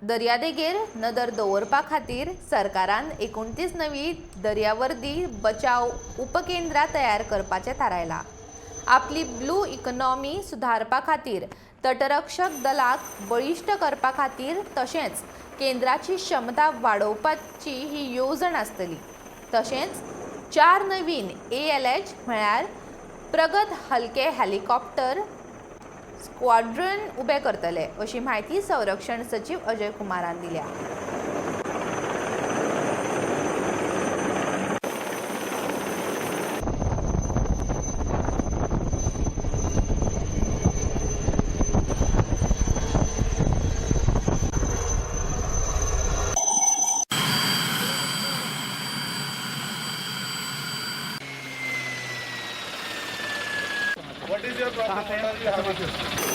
दर्यादेगेर नदर दवरपा खातीर सरकारान 29 नवी दर्यावर्दी बचाव उपकेंद्रां तयार करपाचें थारायलां. आपली ब्लू इकॉनॉमी सुदारपा खातीर तटरक्षक दलाक बळिश्ट करपा खातीर तशेंच केंद्राची क्षमता वाडोवपाची ही येवजण आसतली. तशेंच 4 नवीन ALH म्हळ्यार प्रगत हलके हेलिकॉप्टर स्क्वॉड्रन उबे करतले अशी म्हायती संरक्षण सचीव अजय कुमारान दिल्या. What is your problem? What are you having?